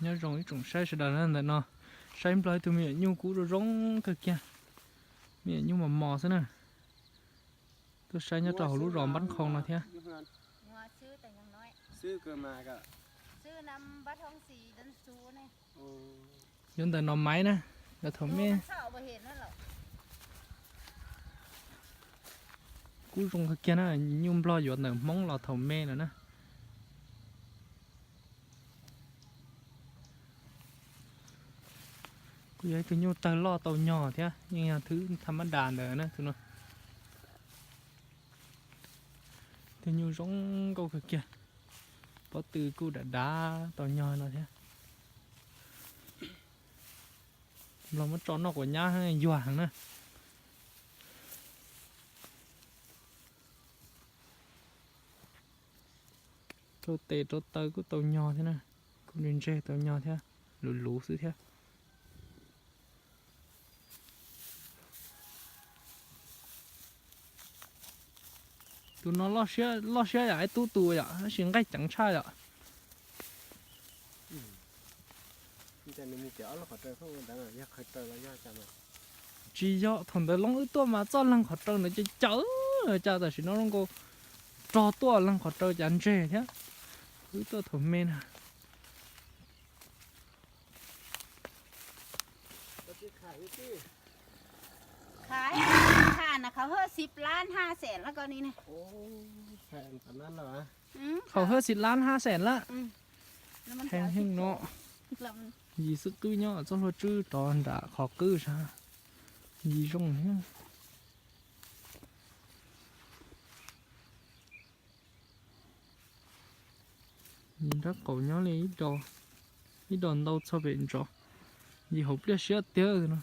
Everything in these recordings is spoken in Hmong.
Nyob zoo ib tsoom saib sawv daws na, ntawm no saib nplog ib tug me nyuam nyuj kub zoo zoo kawg kiag, me nyuam nyuj mos mos xwb na. Tuaj saib nyob rau hauv lub zos Npab Qhoo no thiab. Yuav ntawm no maiv na, yuav thaum me. Kub zoo kawg kiag na, nyuj nplog yuav ntawm Hmoob los thaum me lawm na. Kuj yog ib tug nyuj tawg loj tau nyog thiab, yeej yog thwb tham mab das ntawd na tus no. Tus nyuj zoo nkauj kawg kiag, pob tw kuj dav dav tau nyog no thiab. Nplog muab tso noj quav nyab yuag heev na. Rau tes rau taw kuj tau nyog thiab na, kuj ntseg ntseg tau nyog thiab, luv luv xwb thiab. Tus no loj siab yom, ib tub tus yom, tab sis nqaij ceev tshaj yom. Tsis yog, thaum ntawd Loob wb tuaj mas txoj leeg qhov raws ntawd caws caws, cas tam sim no zoo nkaus rog tuaj leeg qhov raws cas ntseg thiab. Wb tuaj thaum me na. Khais, khais na, khov hawj xib lab haj xees lawm ko ni na. Khov hawj xib lab haj xees lawm. Heev heev no. Yis xwb qwb nyob txoj hlua tswb rov nram qhov qwb sab. Yis zoo thiab. Yis nrab qaum nyob li ib dos ntau txog pem ntsov. Yis hauv pliaj siab tiag no.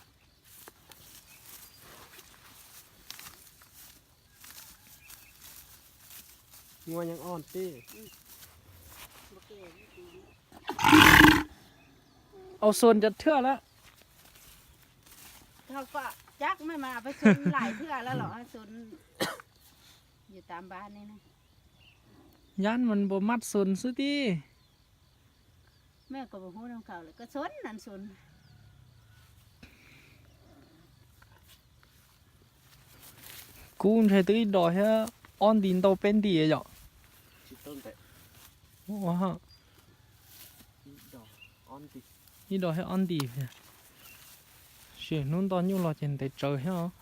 Au xon cov thwj lawm. Yab mas npau mab xon xwb tib. Kub ntshe twb ib dos thiab ob nti ntau peb nti yom. Ib dos thiab ob nti. Sim hnub nto nyuj los ces ntev tsawv thiab os.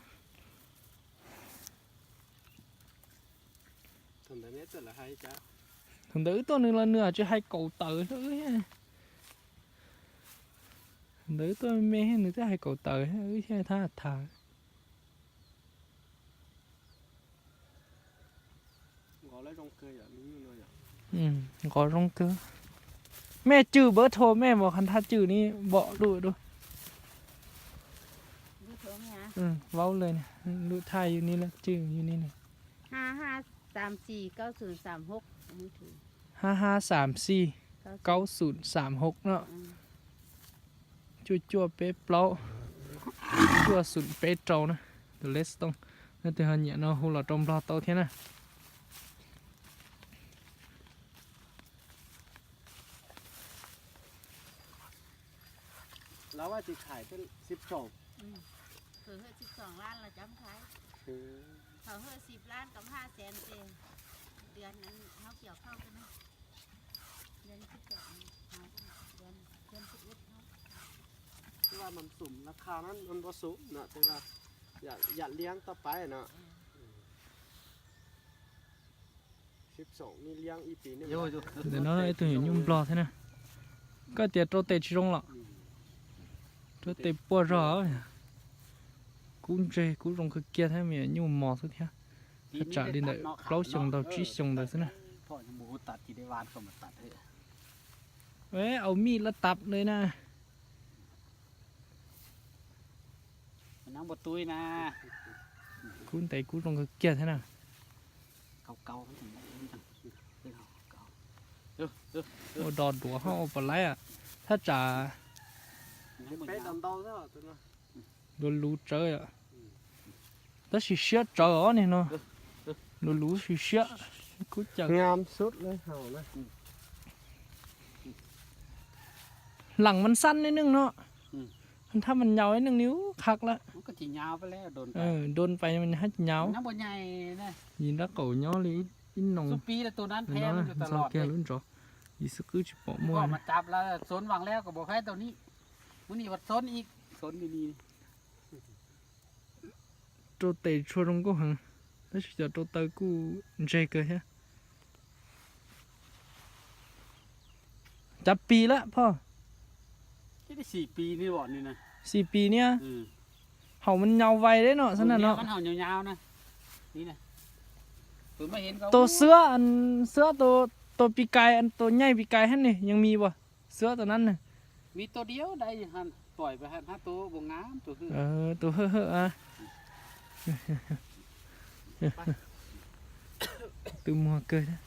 Thaum ntawd wb tuaj nws los nws tsis hais kaum tawm thiab wb thiab. Ntawd wb tuaj me me thiab nws twb hais kaum tawm thiab wb thiaj thab tham. Nqov zoo kawg. Mej cwm npawb thau mej mos qhov nthaj cwm ni npom lub dua. Vaub le, lub thaj yus ni lawm cwm yus ni. Ha ha xam xis kaub xum xam hauv no. Cuaj cuaj peb plaub, cuaj xum peb rau na. Tus lej tooj, leej twg ho nyiam no hu los rau nplog tau thiab na. Twb yam li ib tug nyuj nplog thiab na. Koj tias rau tes tsis zoo los? Rau tes puas zog. Kub ntseg kub zoo kawg kiag thiab, me nyuam nyuj mos xwb thiab. Thaj tsam li ntawm plaub xyoo ntau tsib xyoo ntawd xwb na. Au mij lab tav li na. Kub ntev kub zoo kawg kiag thiab na. Ua do duav ho ua pom laib, thaj tsam luv luv tsawv. Tab sis siab tsawv os ni no. Luv luv sis siab. Kub caws. Ngam xub li hau na. Lẳngมันสั้นนิดนึงเนาะ ถ้ามันยาวนิดนึงนี่อู้คักแล้ว โดนไป มันยังไม่ใหญ่นะ nhìn rab qau nyob li ib noo. Nws no, nws txog kiag lub ntsov, yus xub qwb tsis pom muaj. Rau tes tshua zoo nkauj heev, tab sis cov rau taw kuj ntseg kawg thiab. Cav pis lawm phoj? Xim pis niaj, haum mas nyau vais deb no xwb na no. Tus xwab, xwab tus pis kais, tus nyaij pis kais hab ne, yeej mis puas? Xwab tus nab ne. Tus hawj hawj a. Tw muag kawg thiab.